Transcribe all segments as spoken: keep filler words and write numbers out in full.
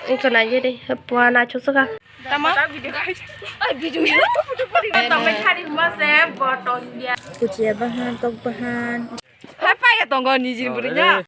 Wngkha naigwi de, puana chukchukha. Tamo? Video. Ai, video. Tongwi thani hwnba se, bo tong dia. Kuchia bahan, tok bahan. Hai, pai ya tongo, nijini bwrwi na.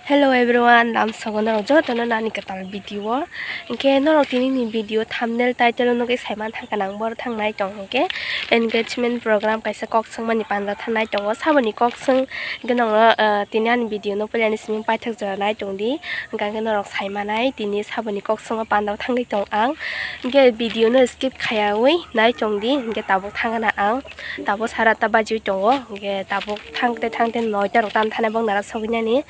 Hello everyone, lamsogo norok jotono nani kwtal video o. Hinkhe norok tini ni video thumbnail, title o nugwi saiman thangkha nang boro thangnai tong hinkhe engagement program kaisa kok swngmani panda thangnai tongo. Saboni kok swng hinkhe nokno, ah, tini ani video no puilani simi paithak jora nai tongdi. Hinkhe norok saimanai tini saboni kok swngma panda o thangwi tong ang. Hinkhe video no skip khaiyawi nai tongdi. Hinkhe tabuk thangna ang. Tabuk sara ta bajiwi tongo. Hinkhe tabuk thangte thangte noita rok tam thani bok nara sogwi nani.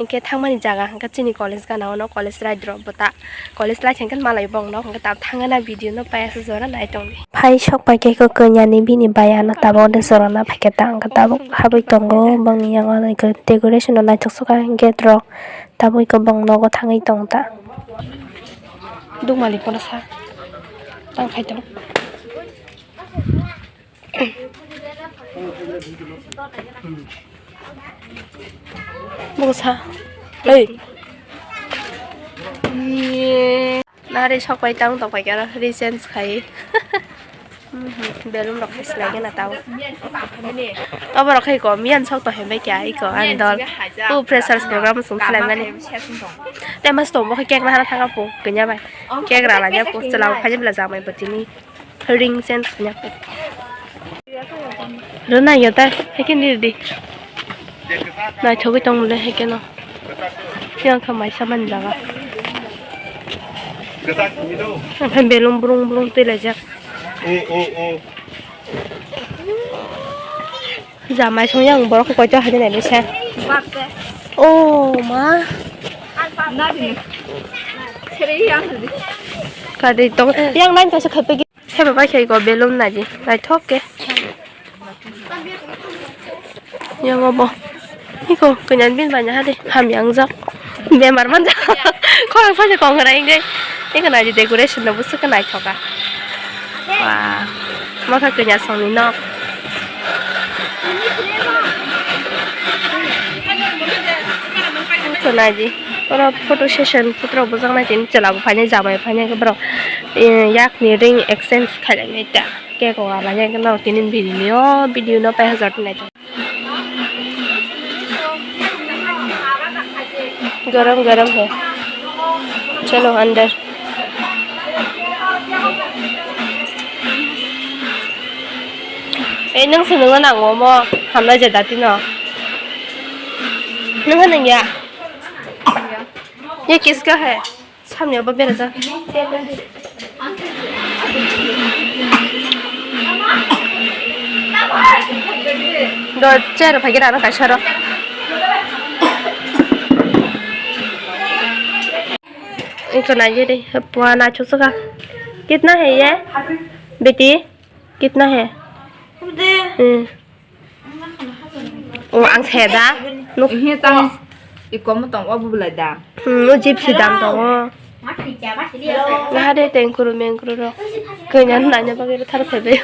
Hinkhe thangmani jaga hinkhe chini college gana ono, college ride rok bo ta college lai khe malai bok no hinkhe tab thangna video no paiya se jora nai tongdi. Phai sok pai khe kanya ni bini bai ano tabuk de jora na phaikhe ta hinkhe tabuk habwi tongo bongni yango decoration no naithok sukha gate rok tabuk khe bong nogo thangwi tong ta. Dukmali pono sa tang khai tong. Busa. Hey. Ye. Nari sok pai tang tok pai kara rechange khai. Mhm, balloon rok khai slai gana tao. Obo rok khai ko miyan sok to hembai kya iko andol. U freshers program sung khlai mani. Te mas to bo cake na hana thanga po kenya bai. Cake ra la nya po chala khai bla jamai botini. Ring sense nya. Rwna ya ta, heke ni di. Naithogwi tong mole heke no. Yang kha maisa man jaga. Ang kha belum brung brung twi laijak. Jamai song yang borok koi to hadi nai bisa. Oh ma. Kadi tong yang nai kaisa khape. Heba bai khai go balloon naidi, naithok khe. Yang obo. Iko kanya bin banya hade ham yang jak. Bemar man jak. Khorang saja kong rai ngai. Iko naidi decoration no busu khe naithoka. Wah. Mokha kanya songni nok. Iko naidi. Oro photo session photo bujak nai tini chwla bo phainai jamai phainai borok. Yakni ring exchange khailai nai ta. Cake o ala yang no tini video, video no pai hajar nai. Garam garam hai. Chalo andar. Eh, nang se nang nang mo hamla jada tino. Nang nang ya. Ye kiska hai. Samni obo berajak. Do chair phai gira kaisa ro. Ito na ye de, pua na chu suka. Kitna hai ye? Beti, kitna hai? Hmm. O ang saya da. Nuk. Ini tang iko mo tong obo belai da. Hmm, o gypsy dam tong o. Nahade tengkuru mengkuru ro. Kanya nanya bagwi ro thar phebe.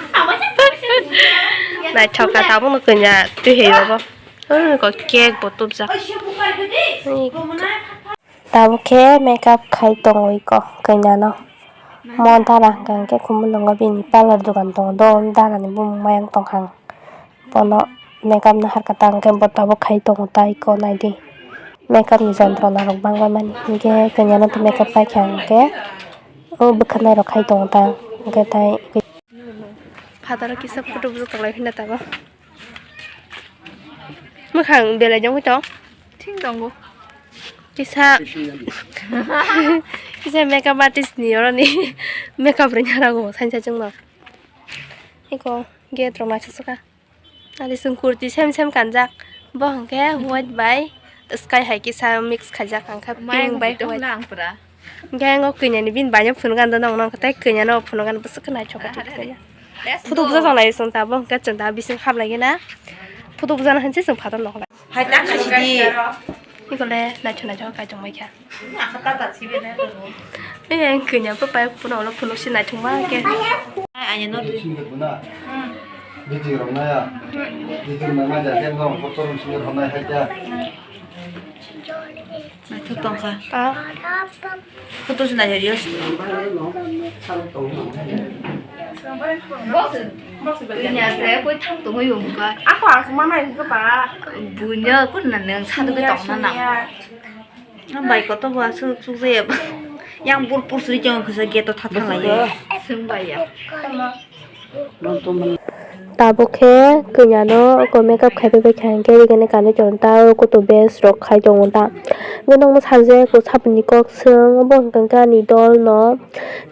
Nai thoka tabuk no kanya tu he ro. Hmm, ko cake bo tubjak. Tabuk khe makeup khai tongwi ko kanya no. Mo dara hwnkha hwnkhe kumu nongo bini parlour dogan tongo do dara ni bumung mayang tongkha. Bono makeup no harkha ta hwnkhe bo tabuk khai tongo tai ko naidi. Makeup ni jontrona rok bangla mani hwnkhe kanya no makeup paikha hwnkhe o bwkhanai rok khai tongo ta hwnkhe tai. Phataro kisa photo bwswk kwlai phina tabuk. Mwkhang belai jongwi tong. Thing tongo. Kisa, kisa makeup artist ni oroni makeup ring harago sansa chwngno. Eko gate rok naisuk suka. Ari sung kurti sem sem kanjak. Bo hwnkhe white bai sky hai kisa mix khaijak, hwnkhe pink bai white. Hwnkhe ang o kanya ni bini bai phunukha, ang nokno tei kanya no phunukha, bwswk khe naithok kha. Photo bwsa tong lai chwng tabuk, hwnkhe chwng tabuk bising hablai gana. Photo bwsa no hinse chwng phatar nokla. Hai ta khasi di. Ikole naithok naithok kai tong bai kha. Ei ang kanya pa pai phunuk ulo phunuk si naithok ma khe. Ai anya no. Biji rok na ya. Biji rok na ma ja khe no photo rok si rok na hai ta. Tongkha. Ah. Photo se nai rio. Ini ase koi thang tongoi yongka. Ako ang manai ko ba. Bunya ko na nang sadu ke tong na na. Nang bai koto bo asuk suk je. Yang pur pur suri jong khasa gate to thatha lai. Sung bai ya. Tabuk khe kanya no oko makeup khai pai kha, hingke rigene kanwi tongo ta, oko to best rok khai tongo ta. Hingke nokno sajak o saboni kok swng, obo hingka khe ani dol no,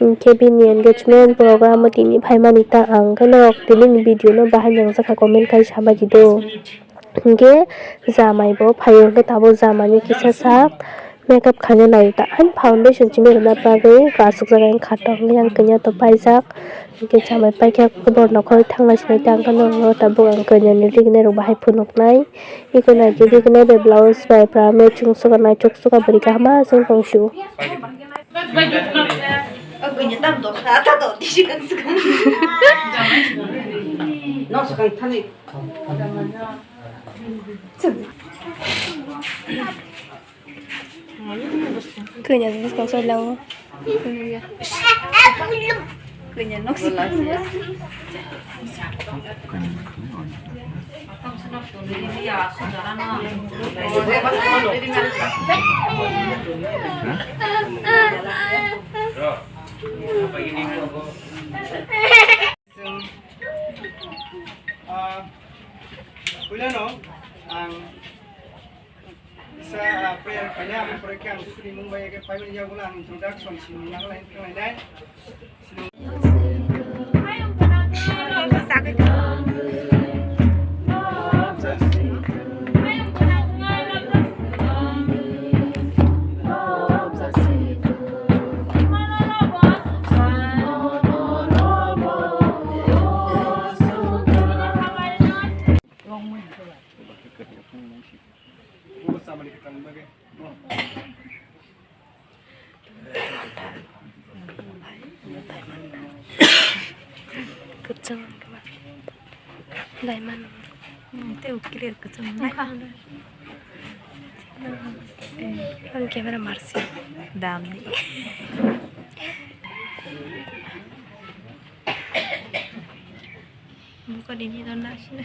hingke bini engagement program o tini phaimani ta, ang khe norok tini ni video no bahai nang jakha, comment khai sabai di do. Hingke jamai bo phaio, hingke tabuk jamai ni kisa sa makeup khaina nai ta. Ani foundation simi rwna bagwi aswk jaga yang khatok yang kanya to paijak. Hingke jamai paikha borok nokhorwi thangna sinai ta, ang khe norok tabuk ang kanya ni rignai rok bahai phunuknai. Iko naidi rignai bai blouse bai pura matching suka naichuk suka bwrwi kaham ma chwng tong sio. Nok swkang thani. Kanya bwskang soi lango. Kanya nok swkang. Chwng, ah, puilano ang kisa, ah, prayer khainai, aboni pore khe ang suri mung bai khe paimani yagulo ang introduction sini nang lai khlainai. Kwchwng khe ma. Daiman. Hmm, tei ukile kwchwng. Wngkha. Ang camera marsi. Damni. Buka dini dona sini.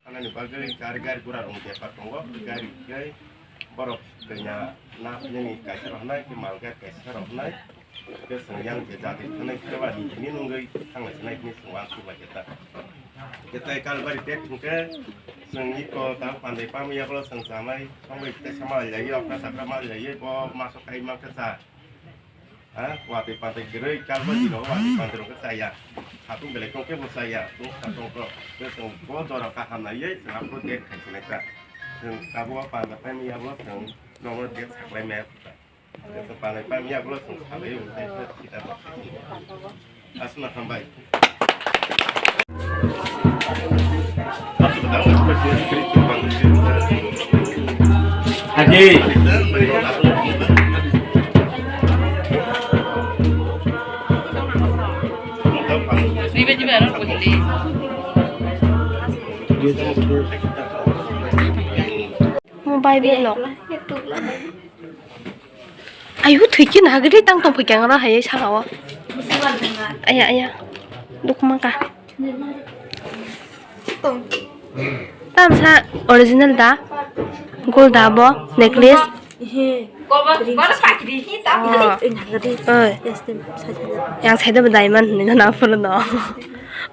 Anani bagwi gari, gari gura rong bepar tongo, gari kai borok kanya na nini kaisa rok nai, mal gari kaisa rok nai. Khe chwng yang je jati thanai khe ba nini nungwi thanglai sinai hwnwi chwng uansuk lai khe ta. Khe tai Kalbari tek hwnkhe chwng iko ta pandai pamwi yagulo chwng chamai tongbai tei sama lai yai okra sakra ma lai yai bo maso kai ma khe cha. Ha watwi pandai kwrwi Kalbari rok watwi pandai rok khe chaya. Hatung belai tong khe bo chaya tong kha tong khe. Khe chwng bo jora kaham naiwi chwng aphuru tek khai sinai ta. Chwng tabuk o pandai pamwi yagulo chwng nono tek saklai maya. Asma hambai. Haji. Ribe jibe aro kujili. Mo bai bag no. Ayu, thwi khe nahagri tang tong phaikha ngana hai saka o. Aya, aya. Dukma ka. Tamsa original da? Gold da bo necklace? Oi. Yang saida bo diamond hinwi na phuru no.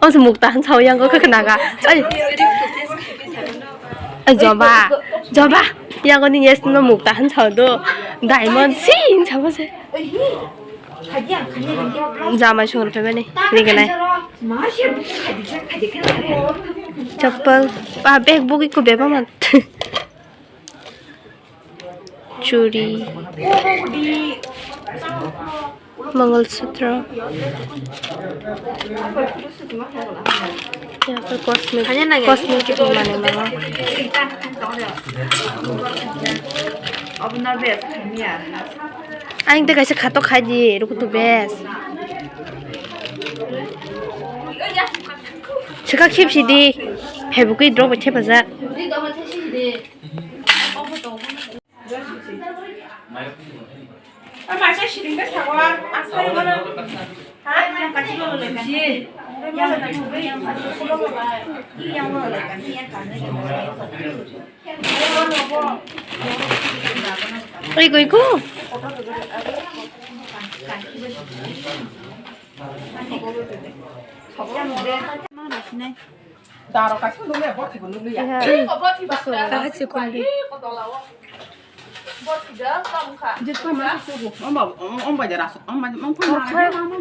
O se mukta han sao yang ko khna ga. Oi. Oi, joba. Joba. Yang ko ni yes no mukta han sao do. Diamond si hin sao se. Jamai sungrwphaimani riganai. Chappal. Ba, bag bugwi ko beba man. Churi. Mangalsutra. Cosmetic, cosmetic manwi mano. Ang tei kaisa khatok khai di, rukutu bes. Swkang khibsi di, phaibo khe drop bai thepajak. Oi, goi ko. Daro kaisa nukliya, bothibo nukliya. Kahai se kundi. Jit ko ma se sugu. Omba, omba jara, omba, omba.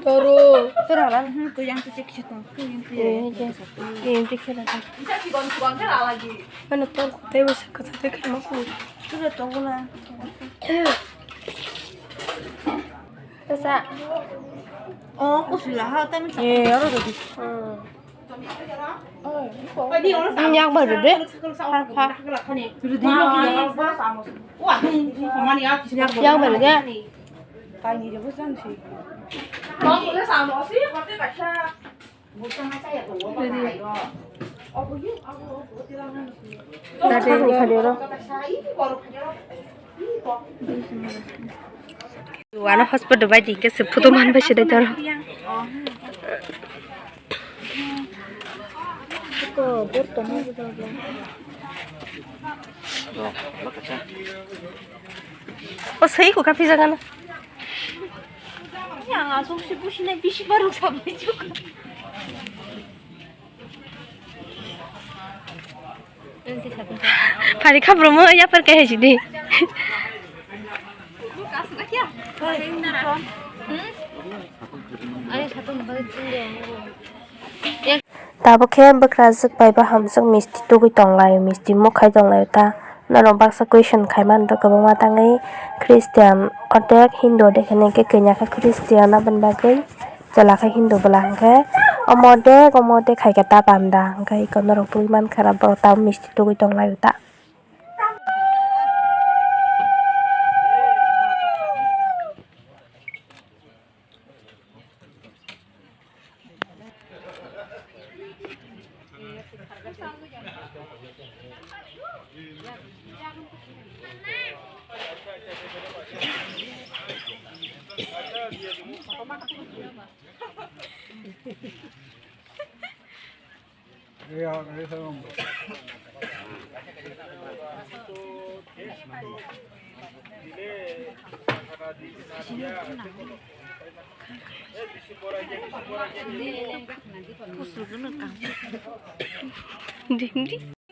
Toro, toro lan. Hmm, ko yang tu cek cek tu. Ko yang tu. Eh, yang tu cek cek. Bisa si gon gon kan lagi. Mana tu, tei bos kata tei kan mau. Tu dah tunggu lah. Kasa. Oh, ko sudah ha, tapi. Eh, orang tadi. Hmm. Yang baru deh. Ha, ha. Yang baru deh. Wano hospital bai di ke se photo man bai se dai taro. O sei ko kapi jaga na. Yang asok si pusi na bisi baru sampai juga. Phari kha bromo ya par kai sidi. Tabuk khe bwkrajwk bai bo hamjwk misti tugwi tonglaio, misti muk khai tonglaio ta. Norok baksa question khai mano kwbangma tangwi Christian odek Hindu odek hinwi khe kanya khe Christian aboni bagwi. Chwla khe Hindu bwla hwnkhe omo de, omo de khai khe ta panda hwnkhe eko norok twi mankha borok ta misti tugwi tonglaio ta.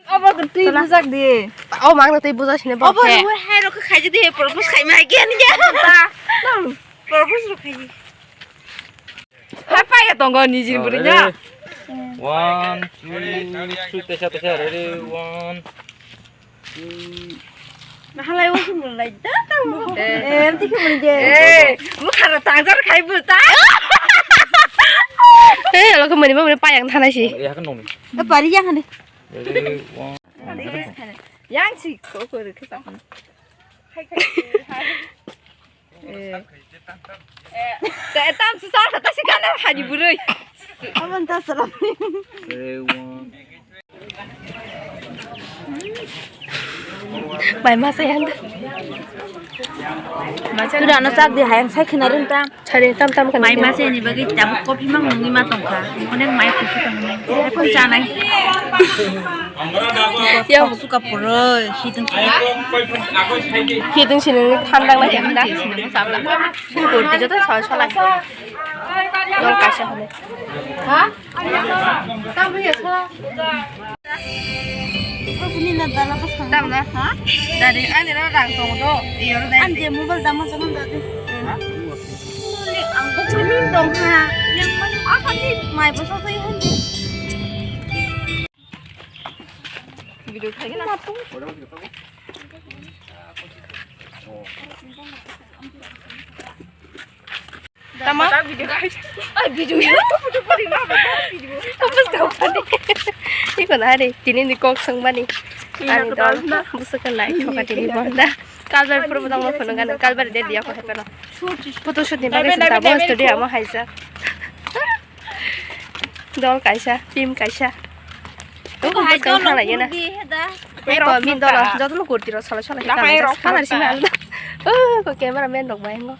Obo twi bujak di. O mang twi bujak sini bo. Obo ruwi hai rok khai di, propose khai ma hai khe ani ya. Propose rok khai di. Hai paya tongo nijini bwrwi na. One, two, three, tesa, tesa, ready, one, two. Nahalai o sumul lai da tamo. Eh, em tiki mun je. Eh, mukhara tangjar khai bu ta. Eh, lo ko mani ba mani payang thanai si. Eh, hakan nong ni. Eh, pari yang hane. Ready, one. Yang si ko ko re kesa. Eh. Te tam si sar kata si kana haji burui. Aman ta salam. Ready, one. Mai masa yang da. Masa tu dah anak cak di hayang saya kena rentang. Cari tam tam kan. Mai masa ini bagi tabuk kopi mang nungi ma tongkha. Onek mai kusu kan. Dia pun canai. Ya suka pura hitung sini. Hitung sini tandang lagi dah. Sini sabla. Sini kurti jatuh salah salah. Dol kaisa hale. Ha? Tam na? Ha? Dari ani ro rang tong do. Iyo ro dai. Ani je mobile dama sama dadi. Ang kok ni dong ha. Yang mana apa ni? Mai bosa sai han. Video khai na. Tama? Ai, video ya. Tapos ka padi. Iko na hari, tini ni kok sang mani. Ani dol, busa ka nai, thoka tini bonda. Kalbar pura bodong mo phunung gana, kalbar de dia ko hepelo. Photo shoot ni bagwi sita bo studio amo haisa. Dol kaisa, team kaisa. Iko hai dol thang lagi na. Iko min dol, joto no kurti ro sala sala. Color simi alda. Oh, ko camera man rok bai ngo.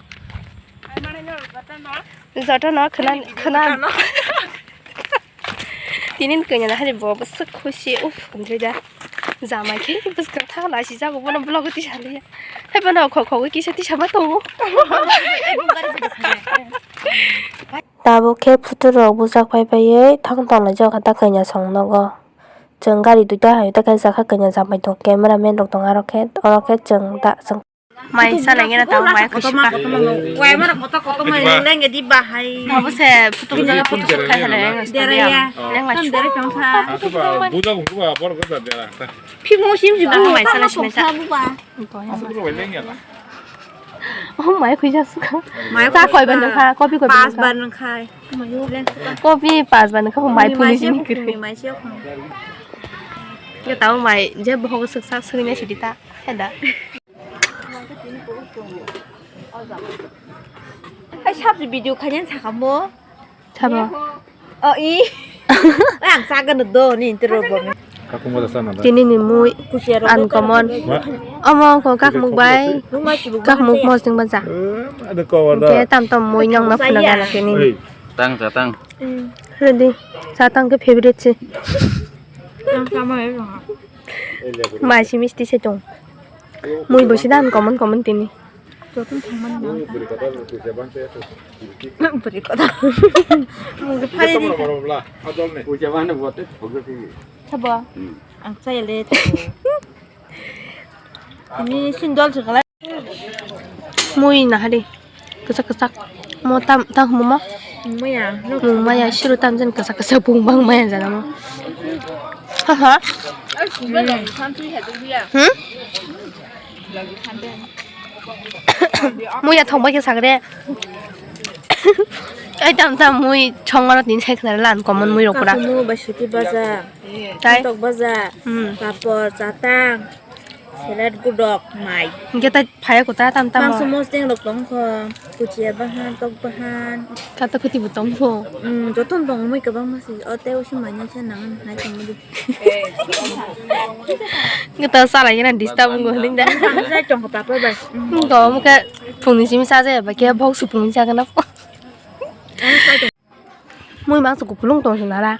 Joto no khna khna. Tini ni kanya hari bo bwswk khusi, uff, kumtwi da. Jamai khe bwswk thang la si jago bono vlog ti sali. Hai bono khok khok kisa ti sama tongo. Tabuk khe photo rok bujak pai pai thang tong lai jagao kanya song nogo. Chwng gari duita hai ta khe jaka kanya jamai tong camera man rok tong aro khe oro khe chwng da chwng. Mai salai gana tamo mai khusi ka. Wai mara koto koto mai leng leng di bahai. Abo se photo jaga photo shoot khai hale leng studio. Leng la. Buja buja bor ko da dera. Phimo sim jibu. Mai salai simi ta. Oh mai khuja suka. Mai ta koi ban kha, kopi koi ban kha. Pas ban kha. Kopi pas ban kha mai phuni simi kiri. Mai se khong. Ya tamo mai je boho suk sak suk nya sidi ta. Heda. Hai sabji video khaina sakamo. Sabo. Oh i. Ang saga no do ni intro bo. Tini ni mui uncommon. Omo ko kakmuk bai. Kakmuk mosing baja. Ke tam tam mui nyong na phuna gana tini. Tang sa tang. Ready. Sa tang ke favorite se. Mai si misti se tong. Mui bo sida uncommon common tini. Joton thangmani nang. Bwrwi kotor. Mungsa phari di. Sabo. Ang chaya le. Ini sindol sekolah. Mui nahari. Kwchak kwchak. Mo tam tam mo mo. Maya. Mung maya siru tam jen kwchak kwchak bung bang maya jana mo. Ha ha. Hmm? Muya thongbai khe sagre. Ai tam tam mui chongmaro tin sai khna lan common mui rok pura. Kakumu bai suti baja. Tai? Tok baja. Hmm. Papor, chatang, salad gudok, mai. Hingke tai phaya kota tam tam. Mangso mosdeng rok tong kho. Kuchia bahan, tok bahan. Kata kuti bo tong kho. Hmm, joton tong mui kabang masi. O tei usi manya sa nangan hai tong di. Ngi ta sala yana disturb wngkha hinda. Sai tong kha papa bai. Wngkha omo khe phungni simi chajakya bai khe bok supungni chagana. Mui mangsa kupulung tong sinara.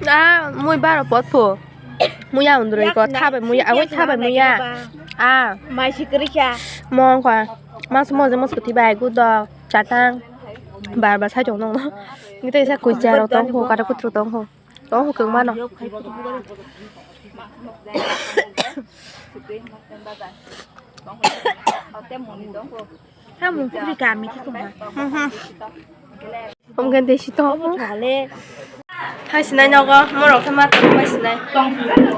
Ah, mui baro pot pho. Muya unduroi ko thabai muya, awai thabai muya. Ah. Mai sikri kya. Mong ko. Mangsa moje mos kuti bai gudok. Chatang bar bar sai tong nong no. Ngi tei sa kuicha rok tong ho, kata kutru tong ho. Tong ho kwng mano. Ha mung kuri kami ti tong ha. Mhm. Om gen desi to. Thale. Thang sinai nogo, morok khe ma tong bai sinai.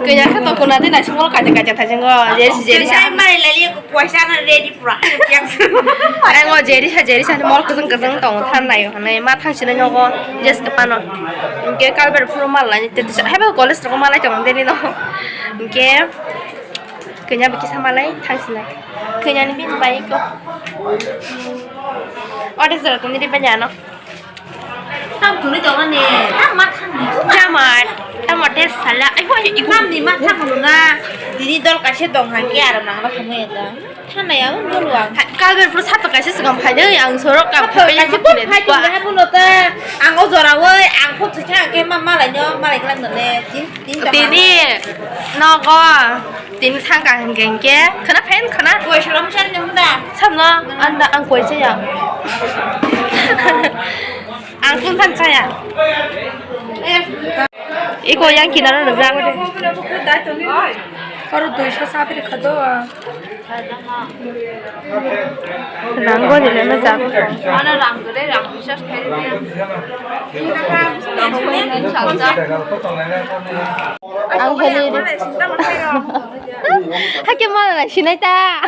Kanya khe to kuna de nai sungol kaja kaja thajingo. Jeri si jeri sa. Mari lali ko kuasa na ready pura. Ango jeri sa jeri sa mol kuzung kuzung tong than nai hwnwi ma thang sinai nogo. Jes ke pano. Ke kalber phuru mal lai te sa. Hebo college rok malai tong deni no. Ke kanya biki sa malai thang sinai. Kanya ni bin bai ko. Ode zara tong ni bai ano. Tam tuni tongani, tam ma thangni. Tama, tama tei sal Ai, hoi, iko. Mamni ma thamono na. Tini dol kaisa dong hangke aro nangno khamaya da. Thanaya un dol wang. Kalber pro sato kaisa swkang phaidai, ang sorok kam Sato phaidai kaisa ma phone phaidai kwa. Habuno ta. Ang o jora woi, ang khop sui thang ke ma malai no, malai klang no le. Tin, tin dong. Tini nogo, tini thangka hingke hingke. Khana phain khana. Koi salam sar ni hunda. Samno, anda ang koi saya. Ang kun than saya. Iko yang kinaro rijak. Oro duiso sa beri khado. Rang gori le na jago. Ano rang gori, rang bisas khai dia. Ang heli. Hake mala sinai ta.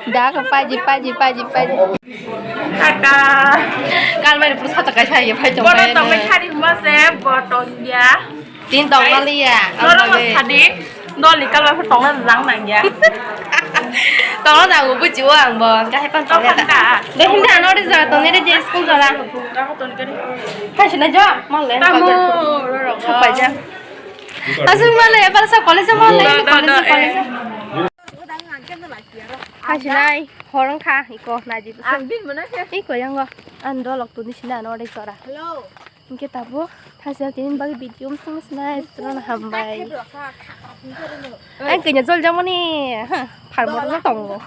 Da ka paji, paji, paji, paji. Tata. Kalmari pura sata kaisa ye phai tong. Bono tong bai khari huma se boton dia. Tin tong na liya. Noro mo sadi. Doli kalmari pura tong na lang nang ya. Tong na nang buji wa ang bo. Kahai pan tong ya ta. De hindi ano de jara tong ni de school jara. Hai sina jo. Mal le. Tamu. Sapai ja. Asung mal le, para sa college mal le, college college. Hai sinai. Horong kha, iko naidi bwswk. Ang din mano khe. Iko yango. Ang dolok tuni sina no de sora. Hello. Hingke tabo thaisa tini bagwi video msung sinai srana hambai. Ang kanya jol jamani. Ha, pharmor no tongo.